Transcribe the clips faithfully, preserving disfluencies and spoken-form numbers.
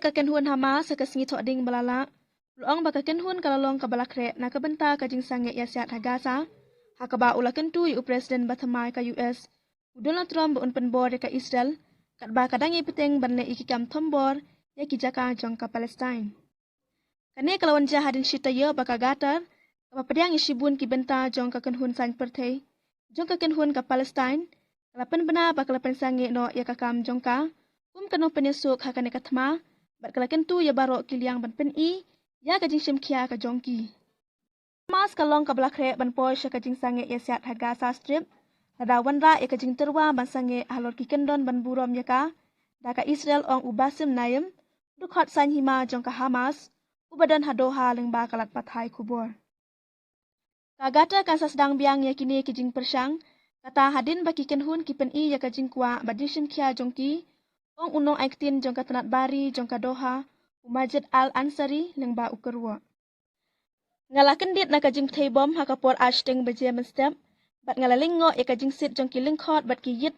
Ka kynhun Hamas ha ka sngi Thohdieng ba la leit, u la ong ba ka kynhun ka la long kaba la khreh na ka bynta ka jingsangeh ïasiat ha Gaza, ha kaba u la kyntu ïa u President ba thymmai ka U S, u Donald Trump, ba un pynbor ïa ka Israel, katba ka dang ïai bteng ban leh ïa ki kam thombor ïa ki jaka jong ka Palestine. Kane ka la wan jia hadien shi taïew ba ka Qatar, kaba pdiang ïa shibun ki bynta jong ka kynhun saiñ pyrthei jong ka kynhun ka Palestine, ka la pynbna ba ka la pynsangeh noh ïa ka kam jong ka kum ka nongpynïasuk ha kane ka thma, bad ka la kyntu ïa baroh ki liang ban pyni ïa ka jingshim khia ka jong ki. Hamas ka long kaba la khreh ban poi sha ka jingsangeh ïasiat ha Gaza Strip, lada wanrah ïa ka jingtyrwa ban sangeh halor ki kyndon ban burom ïa ka da ka Israel, ong u Bassem Naim, dkhot saiñ hima jong ka Hamas, uba don ha Doha lyngba ka lad pathai khubor. Ka Qatar kan sa sdang biang ïa kine ki jingpyrshang, kata hadien ba ki kynhun ki pyni ïa ka jingkwah bad jingshim khia jong ki, ong u nongai ktien jong ka tnad bari jong ka Doha, u Majed Al Ansari, lyngba u kyrwoh. Nga la kyndit na ka jingpyrthei bom ha ka por ar shiteng baje mynstep, bad nga la lyngngoh ïa ka jingsit jong ki lyngkhot bad ki ïit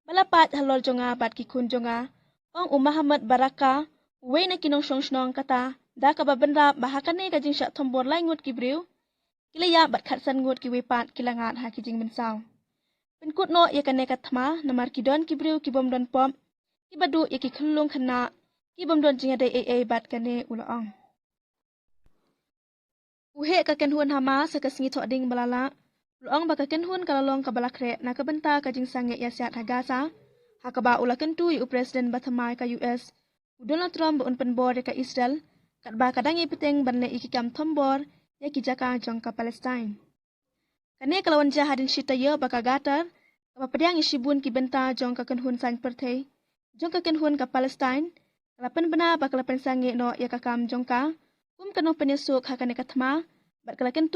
ba la pait halor jong nga bad ki khun jong nga, ong u Mohammad Baraka, uwei na ki nongshong shnong, kata da kaba bynrap ba ha kane ka jingshah thombor lai ngut ki briew, ki la ïap bad khatsan ngut kiwei pat ki la ngat ha ki jingmynsaw. Pynkut noh ïa kane ka thma namar ki don ki briew ki bym don pop, kiba duh ïa ki khyllung khynnah, ki bym don jingïadei ei ei bad kane, u la ong. U heh ka kynhun Hamas ha ka sngi Thohdieng ba la leit, u la ong ba ka kynhun ka la long kaba la khreh na ka bynta ka jingsangeh ïasiat ha Gaza, ha kaba u la kyntu ïa u President ba thymmai ka U S, u Donald Trump, ba un pynbor ïa ka Israel, katba ka dang ïai bteng ban leh ïa ki kam thombor ïa ki jaka jong ka Palestine. Kane ka la wan jia hadien shi taïew ba ka Qatar, kaba pdiang ïa shibun ki bynta jong ka kynhun saiñ pyrthei jong ka kynhun ka Palestine, ka la pynbna ba ka la pynsangeh noh ïa ka kam jong ka kum ka nongpynïasuk ha kane ka thma, bad ka la kyntu